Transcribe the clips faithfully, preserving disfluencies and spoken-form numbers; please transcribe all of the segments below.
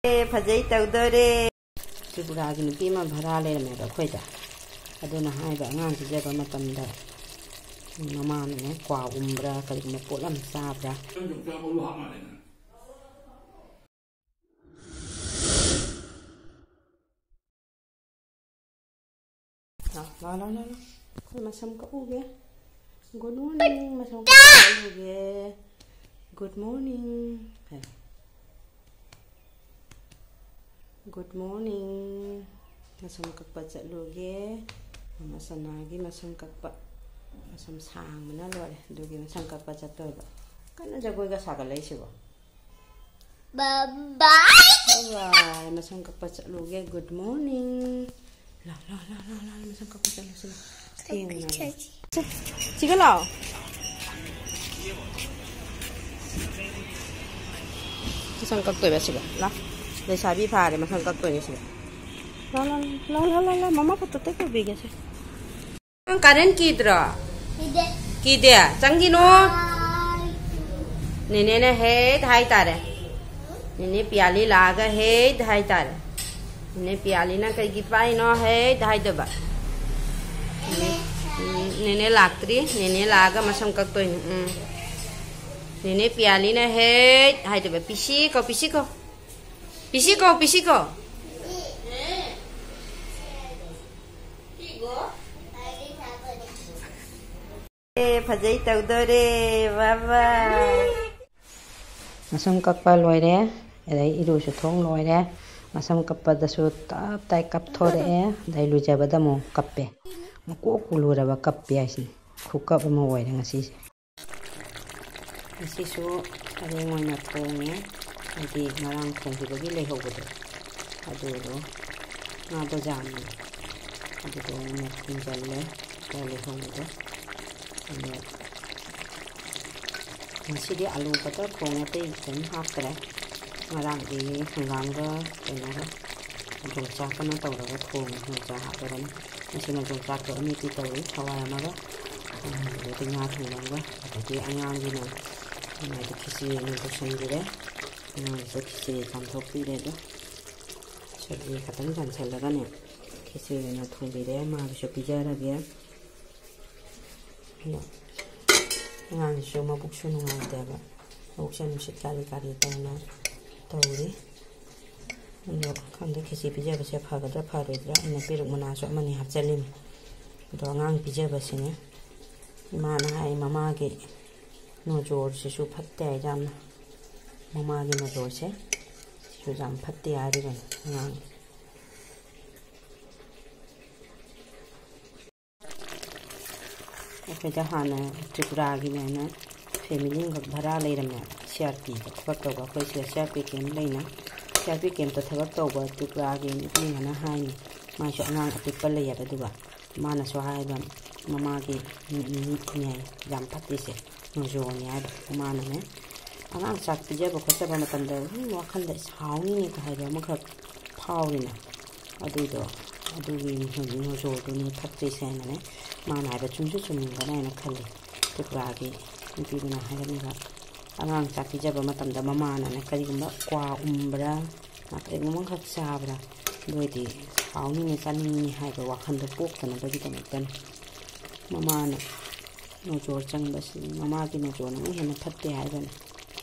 ꯑꯦ, ꯐꯖꯩ ꯇꯧꯗꯣꯔꯦ꯫ ꯇ꯭ꯔꯤꯄꯨꯔꯥꯒꯤ ꯅꯨꯄꯤ ꯑꯃ ꯚꯔꯥ ꯂꯩꯔꯝꯃꯦꯕ ꯑꯩꯈꯣꯏꯗ꯫ ꯑꯗꯨꯅ ꯍꯥꯏꯕ, ꯑꯉꯥꯡ ꯄꯤꯖꯕ ꯃꯇꯝꯗ ꯃꯃꯥꯅꯅꯦ ꯀ꯭ꯋꯥ ꯎꯝꯕ꯭ꯔꯥ ꯀꯔꯤꯒꯨꯝꯕ ꯄꯣꯠ ꯑꯃ ꯆꯥꯕ꯭ꯔꯥ? ꯂꯥꯎ, ꯂꯥꯎ, ꯂꯥꯎ, ꯂꯥꯎ, ꯂꯥꯎ꯫ ꯑꯩꯈꯣꯏ ꯃꯁꯝ ꯀꯛꯎꯒꯦ꯫ Good morning, ꯃꯁꯝ ꯀꯛꯄ ꯆꯠꯂꯨꯒꯦ꯫ Good morning ꯍꯥꯏ꯫ Good morning꯫ ꯃꯁꯝ ꯀꯛꯄ ꯆꯠꯂꯨꯒꯦ꯫ ꯃꯃꯥ ꯁꯅꯥꯒꯤ ꯃꯁꯝ ꯀꯛꯄ꯫ ꯃꯁꯝ ꯁꯥꯡꯕꯅ ꯂꯣꯏꯔꯦ꯫ ꯑꯗꯨꯒꯤ ꯃꯁꯝ ꯀꯛꯄ ꯆꯠꯇꯣꯏꯕ꯫ ꯀꯟꯅ ꯖꯒꯣꯏꯒ ꯁꯥꯒꯠꯂꯛꯏꯁꯤꯕꯣ꯫ Bye bye꯫ Bye bye꯫ ꯃꯁꯝ ꯀꯛꯄ ꯆꯠꯂꯨꯒꯦ꯫ Good morning꯫ ꯂꯥ, ꯂꯥ, ꯂꯥ, ꯂꯥ, ꯂꯥ, ꯃꯁꯝ ꯀꯛꯄ ꯆꯠꯂꯨꯁꯤ ꯂꯥ꯫ ꯊꯦꯡꯉꯦ꯫ ꯁꯤꯒ ꯂꯥꯛꯑꯣ꯫ ꯃꯁꯝ ꯀꯛꯇꯣꯏꯕ ꯁꯤꯒ꯫ ꯂꯥ꯫ ꯂꯩꯁꯥꯕꯤ ꯐꯥꯔꯦ, ꯃꯁꯝ ꯀꯛꯇꯣꯏꯅꯦ ꯁꯤꯒ꯫ ꯂꯥ, ꯂꯥ, ꯂꯥ, ꯂꯥ, ꯂꯥ, ꯂꯥ, ꯃꯃꯥ ꯐꯣꯇꯣ ꯇꯩ ꯄꯨꯕꯤꯒꯦꯁꯦ꯫ ꯅꯪ ꯀꯥꯔꯦꯟ ꯀꯤꯗ꯭ꯔꯣ? ꯀꯤꯗꯦ꯫ ꯀꯤꯗꯦ? ꯆꯪꯈꯤꯅꯣ꯫ ꯅꯦꯅꯦꯅ ꯍꯦꯠ ꯍꯥꯏꯇꯥꯔꯦ꯫ ꯅꯦꯅꯦ ꯄꯤꯌꯥꯂꯤ ꯂꯥꯛꯑꯒ ꯍꯦꯠ ꯍꯥꯏꯇꯥꯔꯦ꯫ ꯅꯦꯅꯦ ꯄꯤꯌꯥꯂꯤꯅ ꯀꯩꯒꯤ ꯄꯥꯏꯅꯣ ꯍꯦꯠ ꯍꯥꯏꯗꯕ? ꯎꯝ, ꯅꯦꯅꯦ ꯂꯥꯛꯇ꯭ꯔꯤ꯫ ꯅꯦꯅꯦ ꯂꯥꯛꯑꯒ ꯃꯁꯝ ꯀꯛꯇꯣꯏꯅꯤ꯫ ꯎꯝ꯫ ꯅꯦꯅꯦ ꯄꯤꯌꯥꯂꯤꯅ ꯍꯦꯠ ꯍꯥꯏꯗꯕ꯫ ꯄꯤꯁꯤ ꯀꯧ, ꯄꯤꯁꯤ ꯀꯧ꯫ ꯄꯤꯁꯤ ꯀꯧ, ꯄꯤꯁꯤ ꯀꯧ꯫ ꯑꯦ, ꯐꯖꯩ ꯇꯧꯗꯣꯔꯦ꯫ ꯕꯥꯏ ꯕꯥꯏ꯫ ꯃꯁꯝ ꯀꯛꯄ ꯂꯣꯏꯔꯦ, ꯑꯗꯩ ꯏꯔꯨꯁꯨ ꯊꯣꯡ ꯂꯣꯏꯔꯦ꯫ ꯃꯁꯝ ꯀꯛꯄꯗꯁꯨ ꯇꯞ ꯇꯥꯏ ꯀꯞꯊꯣꯔꯛꯑꯦ, ꯑꯗꯩ ꯂꯨꯖꯕꯗ ꯑꯃꯨꯛ ꯀꯞꯄꯦ꯫ ꯃꯀꯣꯛꯄꯨ ꯂꯨꯔꯕ ꯀꯞꯄꯦ ꯍꯥꯏꯁꯤꯅꯤ꯫ ꯈꯨꯀꯞ ꯑꯃ ꯑꯣꯏꯔꯦ ꯉꯁꯤꯁꯦ꯫ ꯉꯁꯤꯁꯨ ꯁꯔꯦꯡ ꯑꯣꯏꯅ ꯊꯣꯡꯉꯦ, ꯍꯥꯏꯗꯤ ꯉꯔꯥꯡ ꯊꯣꯡꯈꯤꯕꯒꯤ ꯂꯩꯍꯧꯕꯗꯣ, ꯑꯗꯨꯗꯣ ꯉꯥ ꯕꯖꯥꯔꯅꯤ, ꯑꯗꯨꯗꯣ ꯑꯣꯏꯅ ꯊꯣꯡꯖꯜꯂꯦ꯫ ꯈꯔ ꯂꯩꯍꯧꯕꯗꯣ꯫ ꯑꯗꯣ ꯉꯁꯤꯗꯤ ꯑꯂꯨ ꯈꯛꯇ ꯊꯣꯡꯉꯦ, ꯑꯇꯩ ꯀꯔꯤꯝ ꯍꯥꯞꯇ꯭ꯔꯦ꯫ ꯉꯔꯥꯡꯗꯤ ꯍꯪꯒꯥꯝꯒ ꯀꯩꯅꯣꯒ ꯌꯣꯡꯆꯥꯛꯀꯅ ꯇꯧꯔꯒ ꯊꯣꯡꯉꯦ, ꯌꯣꯡꯆꯥꯛ ꯍꯥꯞꯄꯒꯅ꯫ ꯉꯁꯤꯅ ꯌꯣꯡꯆꯥꯛꯇꯣ ꯑꯃꯦꯠꯄꯤ ꯇꯧꯔꯤ, ꯍꯋꯥꯏ ꯑꯃꯒ, ꯑꯗꯒꯤ ꯉꯥ ꯊꯣꯡꯕ ꯑꯃꯒ, ꯑꯗꯒꯤ ꯑꯉꯥꯡꯒꯤꯅ ꯀꯩꯅꯣꯗꯣ, ꯈꯦꯆꯤ ꯑꯣꯏꯅ ꯇꯧꯁꯟꯕꯤꯔꯦ꯫ ꯑꯉꯥꯡꯁꯦ ꯈꯦꯆ꯭ꯔꯤ ꯆꯥꯝꯊꯣꯛꯄꯤꯔꯦ꯫ ꯑꯗꯣ ꯁꯕꯖꯤ ꯈꯛꯇꯪ ꯆꯥꯝꯁꯤꯜꯂꯒꯅꯦ, ꯈꯦꯆ꯭ꯔꯤ ꯑꯣꯏꯅ ꯊꯣꯡꯕꯤꯔꯦ꯫ ꯃꯥꯒꯤꯁꯨ ꯄꯤꯖꯔꯒꯦ꯫ ꯑꯗꯣ ꯑꯉꯥꯡꯁꯤꯁꯨ ꯃꯕꯨꯛꯁꯨ ꯅꯨꯡꯉꯥꯏꯇꯦꯕ, ꯃꯕꯨꯛꯁꯦ ꯅꯨꯡꯁꯤꯠ ꯀꯥꯔꯤ ꯀꯥꯔꯤ ꯇꯧꯅ ꯇꯧꯔꯤ꯫ ꯑꯗꯣ ꯈꯪꯗꯦ, ꯈꯦꯆꯤ ꯄꯤꯖꯕꯁꯦ ꯐꯒꯗ꯭ꯔꯥ ꯐꯔꯣꯏꯗ꯭ꯔꯥ꯫ ꯑꯩꯅ ꯄꯦꯔꯨꯛ ꯃꯅꯥꯁꯨ ꯑꯃꯅꯤ ꯍꯥꯞꯆꯜꯂꯤꯅꯤ꯫ ꯑꯗꯣ ꯑꯉꯥꯡ ꯄꯤꯖꯕꯁꯤꯅꯦ, ꯏꯃꯥꯅ ꯍꯥꯏ, ꯃꯃꯥꯒꯤ ꯅꯣꯖꯣꯔꯁꯤꯁꯨ ꯐꯠꯇꯦ ꯍꯥꯏ ꯌꯥꯝꯅ, ꯃꯃꯥꯒꯤ ꯅꯣꯖꯣꯔꯁꯦ ꯁꯤꯁꯨ ꯌꯥꯝ ꯐꯠꯇꯦ ꯍꯥꯏꯔꯤꯕꯅꯤ ꯑꯉꯥꯡꯒꯤ꯫ ꯑꯩꯈꯣꯏꯗ ꯍꯥꯟꯅ ꯇ꯭ꯔꯤꯄꯨꯔꯥꯒꯤꯅꯦꯅ ꯐꯦꯃꯤꯂꯤ ꯑꯃꯈꯛ ꯚꯔꯥ ꯂꯩꯔꯝꯃꯦ, ꯁꯤ ꯑꯥꯔ ꯄꯤꯗ ꯊꯕꯛ ꯇꯧꯕ꯫ ꯑꯩꯈꯣꯏ ꯁꯤꯗ ꯁꯤ ꯑꯥꯔ ꯄꯤ ꯀꯦꯝ ꯂꯩꯅ, ꯁꯤ ꯑꯥꯔ ꯄꯤ ꯀꯦꯝꯇ ꯊꯕꯛ ꯇꯧꯕ ꯇ꯭ꯔꯤꯄꯨꯔꯥꯒꯤ ꯅꯨꯄꯤ ꯑꯃꯅ ꯍꯥꯏꯅꯤ, ꯃꯥꯏꯁꯨ ꯑꯉꯥꯡ ꯑꯄꯤꯛꯄ ꯂꯩꯌꯦꯕ, ꯑꯗꯨꯒ ꯃꯥꯅꯁꯨ ꯍꯥꯏꯕ, ꯃꯃꯥꯒꯤ ꯅꯦ ꯌꯥꯝ ꯐꯠꯇ꯭ꯔꯤꯁꯦ ꯅꯣꯖꯣꯅꯤ ꯍꯥꯏꯕ꯫ ꯃꯃꯥꯅꯅꯦ ꯑꯉꯥꯡ ꯆꯥꯛ ꯄꯤꯖꯕ ꯈꯣꯠꯆꯕ ꯃꯇꯝꯗ ꯑꯗꯨꯝ ꯋꯥꯈꯜꯗ "ꯏꯁ, ꯍꯥꯎꯅꯤꯅꯦ" ꯍꯥꯏꯕ ꯑꯃꯈꯛ ꯐꯥꯎꯔꯤꯅ, ꯑꯗꯨꯗꯣ, ꯑꯗꯨꯒꯤ ꯍꯧꯖꯤꯛ ꯅꯣꯖꯣꯗꯨꯅꯤ ꯐꯠꯇ꯭ꯔꯤꯁꯦ ꯍꯥꯏꯅꯅꯦ, ꯃꯥꯅ ꯍꯥꯏꯕ ꯆꯨꯝꯁꯨ ꯆꯨꯝꯃꯝꯒꯅꯤ ꯍꯥꯏꯅ ꯈꯜꯂꯤ꯫ ꯇ꯭ꯔꯤꯄꯨꯔꯥꯒꯤ ꯅꯨꯄꯤꯗꯨꯅ ꯍꯥꯏꯔꯝꯃꯤꯕ, ꯑꯉꯥꯡ ꯆꯥꯛ ꯄꯤꯖꯕ ꯃꯇꯝꯗ ꯃꯃꯥꯅꯅꯦ ꯀꯔꯤꯒꯨꯝꯕ ꯀ꯭ꯋꯥ ꯎꯝꯕ꯭ꯔꯥ, ꯀꯔꯤꯒꯨꯝꯕ ꯑꯃꯈꯛ ꯆꯥꯕ꯭ꯔꯥ, ꯑꯗꯨ ꯑꯣꯏꯗꯤ ꯍꯥꯎꯅꯤꯅꯦ, ꯆꯥꯅꯤꯡꯉꯤꯅꯦ ꯍꯥꯏꯕ ꯋꯥꯈꯜꯗꯣ ꯄꯣꯛꯇꯅꯕꯒꯤꯗꯃꯛꯇꯅꯤ꯫ ꯃꯃꯥꯅ ꯅꯣꯖꯣꯔ ꯆꯪꯕꯁꯤ, ꯃꯃꯥꯒꯤ ꯅꯣꯖꯣꯔꯅ ꯑꯃꯨꯛ ꯍꯦꯟꯅ ꯐꯠꯇꯦ ꯍꯥꯏꯕꯅꯤ꯫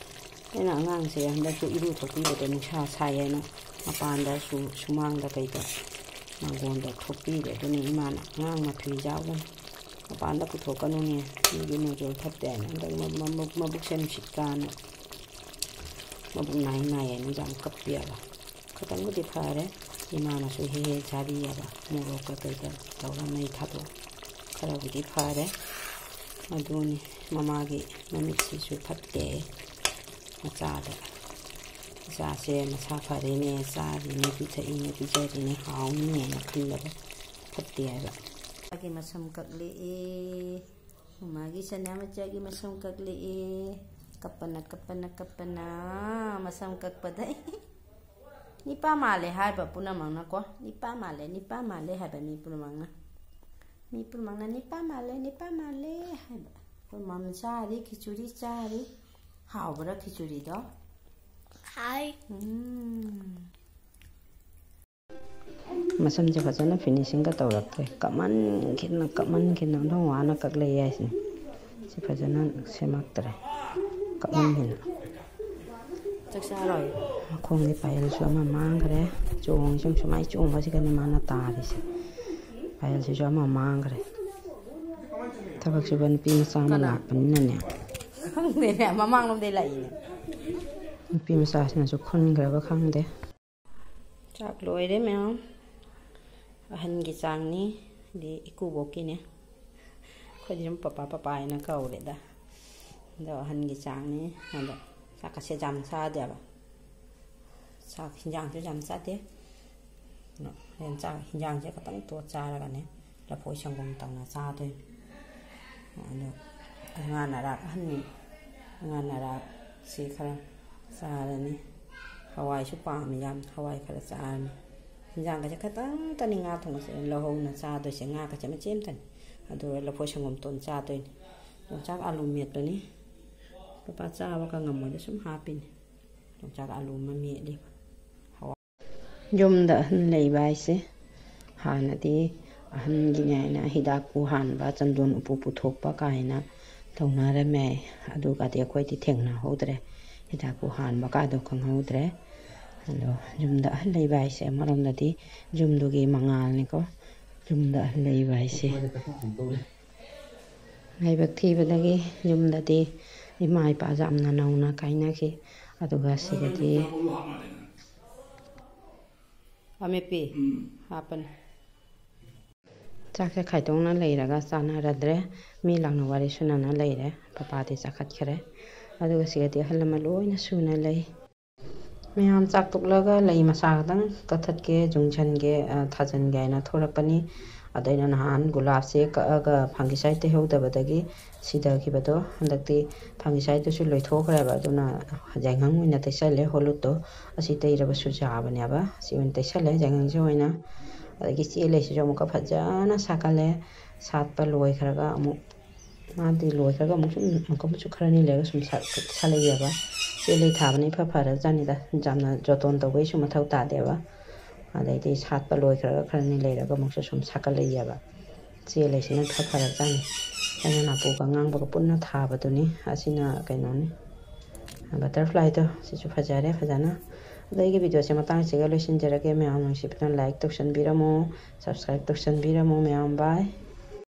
ꯑꯩꯅ ꯑꯉꯥꯡꯁꯦ ꯍꯟꯗꯛꯁꯨ ꯏꯔꯨ ꯊꯣꯛꯄꯤꯕꯗꯣ ꯅꯨꯡꯁꯥ ꯁꯥꯏ ꯍꯥꯏꯅ ꯃꯄꯥꯟꯗ ꯁꯨ-, ꯁꯨꯃꯥꯡꯗ ꯀꯩꯗ ꯃꯥꯡꯒꯣꯟꯗ ꯊꯣꯛꯄꯤꯔꯦ꯫ ꯑꯗꯨꯅ ꯏꯃꯥꯅ, "ꯑꯉꯥꯡ ꯃꯊꯨꯏ ꯆꯥꯎꯒꯅꯤ, ꯃꯄꯥꯟꯗ ꯄꯨꯊꯣꯛꯀꯅꯨꯅꯦ, ꯃꯤꯒꯤ ꯅꯣꯖꯣꯔ ꯐꯠꯇꯦ" ꯍꯥꯏꯅ꯫ ꯍꯟꯗꯛ ꯃ-, ꯃ-, ꯃꯕꯨꯛꯁꯦ ꯅꯨꯡꯁꯤꯠ ꯀꯥꯅ, ꯃꯕꯨꯛ ꯅꯥꯏ ꯅꯥꯏ ꯍꯥꯏꯅ ꯌꯥꯝ ꯀꯞꯄꯦꯕ꯫ ꯈꯇꯪꯕꯨꯗꯤ ꯐꯔꯦ, ꯏꯃꯥꯅꯁꯨ ꯍꯦꯛ ꯍꯦꯛ ꯆꯥꯕꯤꯌꯦꯕ, ꯃꯣꯔꯣꯛꯀ ꯀꯩꯀ ꯇꯧꯔ ꯃꯩ ꯊꯥꯗꯣꯛ꯫ ꯈꯔꯕꯨꯗꯤ ꯐꯔꯦ꯫ ꯑꯗꯨꯅꯤ, ꯃꯃꯥꯒꯤ ꯃꯃꯤꯠꯁꯤꯁꯨ ꯐꯠꯇꯦ꯫ ꯃꯆꯥꯗ, "ꯏꯆꯥꯁꯦ ꯃꯁꯥ ꯐꯔꯦꯅꯦ, ꯆꯥꯔꯤꯅꯦ, ꯄꯤꯊꯛꯏꯅꯦ, ꯄꯤꯖꯔꯤꯅꯦ, ꯍꯥꯎꯅꯤꯅꯦꯅ" ꯈꯟꯕꯗꯣ ꯐꯠꯇꯦ ꯍꯥꯏꯕ꯫ ꯃꯥꯒꯤ ꯃꯁꯝ ꯀꯛꯂꯛꯑꯦ꯫ ꯃꯃꯥꯒꯤ ꯁꯅꯥꯃꯆꯥꯒꯤ ꯃꯁꯝ ꯀꯛꯂꯛꯑꯦ꯫ ꯀꯞꯄꯅ, ꯀꯞꯄꯅ, ꯀꯞꯄꯅ ꯃꯁꯝ ꯀꯛꯄꯗ꯫ ꯅꯤꯄꯥ ꯃꯥꯜꯂꯦ ꯍꯥꯏꯕ ꯄꯨꯝꯅꯃꯛꯅꯀꯣ, "ꯅꯤꯄꯥ ꯃꯥꯜꯂꯦ, ꯅꯤꯄꯥ ꯃꯥꯜꯂꯦ" ꯍꯥꯏꯕ ꯃꯤ ꯄꯨꯝꯅꯃꯛꯅ꯫ ꯃꯤ ꯄꯨꯝꯅꯃꯛꯅ "ꯅꯤꯄꯥ ꯃꯥꯜꯂꯦ, ꯅꯤꯄꯥ ꯃꯥꯜꯂꯦ" ꯍꯥꯏꯕ꯫ ꯑꯩꯈꯣꯏ ꯃꯝ ꯆꯥꯔꯤ, ꯈꯤꯆꯨꯔꯤ ꯆꯥꯔꯤ꯫ ꯍꯥꯎꯕ꯭ꯔꯥ ꯈꯤꯆꯨꯔꯤꯗꯣ? ꯍꯥꯏ꯫ ꯃꯁꯝꯁꯦ ꯐꯖꯅ finishingꯒ ꯇꯧꯔꯛꯇ꯭ꯔꯦ꯫ ꯀꯛꯃꯟꯈꯤꯗꯅ, ꯀꯛꯃꯟꯈꯤꯗꯅ ꯑꯣꯟꯊꯣꯡ ꯋꯥꯅ ꯀꯛꯂꯛꯑꯦ ꯍꯥꯏꯁꯤꯅꯦ꯫ ꯁꯤ ꯐꯖꯅ ꯁꯦꯝꯃꯛꯇ꯭ꯔꯦ꯫ ꯀꯛꯃꯟꯈꯤꯗꯅ꯫ ꯆꯥꯛ ꯆꯥꯔꯣꯏ? ꯃꯈꯣꯡꯒꯤ ꯄꯥꯌꯦꯜꯁꯨ ꯑꯃ ꯃꯥꯡꯈ꯭ꯔꯦ꯫ ꯆꯣꯡꯁꯨ ꯁꯨꯃꯥꯏꯅ ꯆꯣꯡꯕꯁꯤꯒꯅꯤ ꯃꯥꯅ ꯇꯥꯔꯤꯁꯦ꯫ ꯄꯥꯌꯦꯜꯁꯤꯁꯨ ꯑꯃ ꯃꯥꯡꯈ꯭ꯔꯦ꯫ ꯊꯕꯛ ꯁꯨꯕ ꯅꯨꯄꯤ ꯃꯆꯥ ꯑꯃ ꯀꯅꯥ? ꯂꯥꯛꯄꯅꯤꯅꯅꯦ꯫ ꯈꯪꯗꯦꯅꯦ, ꯃꯃꯥꯡꯂꯣꯝꯗꯩ ꯂꯥꯛꯏꯅꯦ꯫ ꯅꯨꯄꯤ ꯃꯆꯥꯁꯤꯅꯁꯨ ꯈꯨꯟꯈ꯭ꯔꯕ ꯈꯪꯗꯦ꯫ ꯆꯥꯛ ꯂꯣꯏꯔꯦ ꯃꯌꯥꯝ꯫ ꯑꯍꯟꯒꯤ ꯆꯥꯡꯅꯤ, ꯑꯗꯩ ꯏꯀꯨꯕꯣꯛꯀꯤꯅꯦ꯫ ꯑꯩꯈꯣꯏꯗꯤ ꯁꯨꯝ ꯄꯄꯥ ꯄꯄꯥ ꯍꯥꯏꯅ ꯀꯧꯔꯦꯗ꯫ ꯑꯗꯣ ꯑꯍꯟꯒꯤ ꯆꯥꯡꯅꯤ꯫ ꯑꯗꯣ ꯆꯥꯛꯀꯁꯦ ꯌꯥꯝ ꯆꯥꯗꯦꯕ꯫ ꯆꯥꯛ ꯍꯤꯟꯖꯥꯡꯁꯨ ꯌꯥꯝ ꯆꯥꯗꯦ꯫ ꯑꯗꯣ ꯍꯣꯔꯦꯟ ꯆꯥꯛ ꯍꯤꯟꯖꯥꯡꯁꯦ ꯈꯇꯪ ꯇꯣꯠ ꯆꯥꯔꯒꯅꯦ, ꯂꯐꯣꯏ ꯁꯪꯒꯣꯝ ꯇꯧꯅ ꯆꯥꯗꯣꯏꯅꯤ꯫ ꯑꯗꯣ ꯉꯥ ꯅꯔꯥꯛ ꯑꯍꯟꯅꯤ, ꯉꯥ ꯅꯔꯥꯛꯁꯤ ꯈꯔ ꯆꯥꯔꯅꯤ꯫ ꯍꯋꯥꯏꯁꯨ ꯄꯥꯝꯃꯤ ꯌꯥꯝ, ꯍꯋꯥꯏ ꯈꯔ ꯆꯥꯔꯅꯤ꯫ ꯍꯤꯟꯖꯥꯡꯒꯁꯦ ꯈꯇꯪꯇꯅꯤ ꯉꯥ ꯊꯣꯡꯕꯁꯦ ꯂꯧꯍꯧꯅ ꯆꯥꯗꯣꯏꯁꯦ, ꯉꯥꯒꯁꯦ ꯃꯆꯦ ꯑꯃꯇꯅꯤ꯫ ꯑꯗꯨꯒ ꯂꯐꯣꯏ ꯁꯪꯒꯣꯝ ꯇꯣꯠ ꯆꯥꯗꯣꯏꯅꯤ꯫ ꯌꯣꯡꯆꯥꯛ ꯑꯥꯂꯨ ꯃꯦꯠꯄꯅꯤ꯫ ꯄꯄꯥ ꯆꯥꯕꯒ ꯉꯝꯃꯣꯏꯗ ꯁꯨꯝ ꯍꯥꯞꯄꯤꯅꯤ꯫ ꯌꯣꯡꯆꯥꯛ ꯑꯥꯂꯨ ꯑꯃ ꯃꯦꯠꯂꯤ꯫ ꯌꯨꯝꯗ ꯑꯍꯜ ꯂꯩꯕ ꯍꯥꯏꯁꯦ ꯍꯥꯟꯅꯗꯤ ꯑꯍꯟꯒꯤꯅꯦ ꯍꯥꯏꯅ ꯍꯤꯗꯥꯛꯄꯨ ꯍꯥꯟꯕ, ꯆꯟꯗꯣꯟ ꯎꯄꯨ ꯄꯨꯊꯣꯛꯄ ꯀꯥꯏꯅ ꯇꯧꯅꯔꯝꯃꯦ꯫ ꯑꯗꯨꯒꯗꯤ ꯑꯩꯈꯣꯏꯗꯤ ꯊꯦꯡꯅꯍꯧꯗ꯭ꯔꯦ꯫ ꯍꯤꯗꯥꯛꯄꯨ ꯍꯥꯟꯕ ꯀꯥꯗꯣ ꯈꯪꯍꯧꯗ꯭ꯔꯦ꯫ ꯑꯗꯣ ꯌꯨꯝꯗ ꯑꯍꯜ ꯂꯩꯕ ꯍꯥꯏꯁꯦ ꯑꯃꯔꯣꯝꯗꯗꯤ ꯌꯨꯝꯗꯨꯒꯤ ꯃꯉꯥꯜꯅꯤꯀꯣ꯫ ꯌꯨꯝꯗ ꯑꯍꯜ ꯂꯩꯕ ꯍꯥꯏꯁꯦ꯫ ꯂꯥꯏꯕꯛ ꯊꯤꯕꯗꯒꯤ ꯌꯨꯝꯗꯗꯤ ꯏꯃꯥ ꯏꯄꯥꯁꯨ ꯌꯥꯝꯅ ꯅꯧꯅ ꯀꯥꯏꯅꯈꯤ꯫ ꯑꯗꯨꯒ ꯁꯤꯗꯗꯤ ꯑꯃꯦꯠꯄꯤ ꯍꯥꯞꯄꯅꯤ꯫ ꯆꯥꯛꯁꯦ ꯈꯥꯏꯗꯣꯛꯅ ꯂꯩꯔꯒ ꯆꯥꯅꯔꯗ꯭ꯔꯦ꯫ ꯃꯤ ꯂꯥꯡꯅ ꯋꯥꯔꯤ ꯁꯨꯅꯅ ꯂꯩꯔꯦ꯫ ꯄꯄꯥꯗꯤ ꯆꯥꯈꯠꯈ꯭ꯔꯦ꯫ ꯑꯗꯨꯒ ꯁꯤꯗꯗꯤ ꯑꯍꯜ ꯂꯃꯟ ꯂꯣꯏꯅ ꯁꯨꯅ ꯂꯩ꯫ ꯃꯌꯥꯝ ꯆꯥꯛ ꯇꯣꯛꯂꯒ ꯂꯩ ꯃꯁꯥ ꯈꯛꯇꯪ ꯀꯛꯊꯠꯀꯦ, ꯌꯨꯡꯁꯟꯒꯦ, ꯑ, ꯊꯥꯖꯤꯟꯒꯦ ꯍꯥꯏꯅ ꯊꯣꯔꯛꯄꯅꯤ꯫ ꯑꯗ ꯑꯩꯅ ꯅꯍꯥꯟ ꯒꯨꯂꯥꯞꯁꯦ ꯀꯛꯑꯒ fungicide ꯇꯩꯍꯧꯗꯕꯗꯒꯤ ꯁꯤꯊꯈꯤꯕꯗꯣ ꯍꯟꯗꯛꯇꯤ fungicideꯇꯨꯁꯨ ꯂꯣꯏꯊꯣꯛꯈ꯭ꯔꯦꯕ꯫ ꯑꯗꯨꯅ ꯌꯥꯏꯉꯪ ꯑꯣꯏꯅ ꯇꯩꯁꯜꯂꯦ, ꯍꯣꯂꯨꯠꯇꯣ꯫ ꯑꯁꯤ ꯇꯩꯔꯕꯁꯨ ꯌꯥꯕꯅꯦꯕ꯫ ꯁꯤ ꯑꯣꯏꯅ ꯇꯩꯁꯜꯂꯦ ꯌꯥꯏꯉꯪꯁꯦ ꯑꯣꯏꯅ꯫ ꯑꯗꯒꯤ ꯆꯦ ꯂꯩꯁꯤꯁꯨ ꯑꯃꯨꯛꯀ ꯐꯖꯅ ꯁꯥꯠꯀꯜꯂꯦ꯫ ꯁꯥꯠꯄ ꯂꯣꯏꯈ꯭ꯔꯒ ꯑꯃꯨꯛ ꯃꯥꯗꯤ ꯂꯣꯏꯈ꯭ꯔꯒ ꯑꯃꯨꯛ ꯁꯨꯝ ꯑꯃꯨꯛꯀ ꯑꯃꯨꯛꯁꯨ ꯈꯔꯅꯤ ꯂꯩꯔꯒ ꯁꯨꯝ ꯁꯥꯠ-, ꯁꯥꯠꯂꯛꯑꯦꯕ꯫ ꯆꯦꯜꯂꯤ ꯊꯥꯕꯅ ꯏꯐ ꯐꯔꯕꯖꯥꯠꯅꯤꯗ꯫ ꯌꯥꯝꯅ ꯖꯣꯇꯣꯟ ꯇꯧꯕꯒꯤꯁꯨ ꯃꯊꯧ ꯇꯥꯗꯦꯕ꯫ ꯑꯗꯩꯗꯤ ꯁꯥꯠꯄ ꯂꯣꯏꯈ꯭ꯔꯒ ꯈꯔꯅꯤ ꯂꯩꯔꯒ ꯑꯃꯨꯛꯁꯨ ꯁꯨꯝ ꯁꯥꯠꯀꯠꯂꯛꯏꯑꯕ꯫ ꯆꯦꯜꯂꯤꯁꯤꯅ ꯏꯐ ꯐꯔꯕꯖꯥꯠꯅꯤ꯫ ꯑꯩꯅ ꯅꯥꯄꯨꯒ ꯑꯉꯥꯡꯕꯒ ꯄꯨꯟꯅ ꯊꯥꯕꯗꯨꯅꯤ꯫ ꯑꯁꯤꯅ ꯀꯩꯅꯣꯅꯤ, ꯕꯇꯔꯐ꯭ꯂꯥꯏꯗꯣ꯫ ꯁꯤꯁꯨ ꯐꯖꯔꯦ ꯐꯖꯅ꯫ ꯑꯗꯣ ꯑꯩꯒꯤ ꯚꯤꯗꯤꯑꯣꯁꯦ ꯃꯇꯥꯡꯁꯤꯒ ꯂꯣꯏꯁꯤꯟꯖꯔꯒꯦ꯫ ꯃꯌꯥꯝ ꯅꯨꯡꯁꯤꯕꯤꯗꯨꯅ ꯂꯥꯏꯛ ꯇꯧꯁꯟꯕꯤꯔꯝꯃꯣ, ꯁꯕꯁꯀ꯭ꯔꯥꯏꯕ ꯇꯧꯁꯟꯕꯤꯔꯝꯃꯣ ꯃꯌꯥꯝ꯫ ꯕꯥꯏ꯫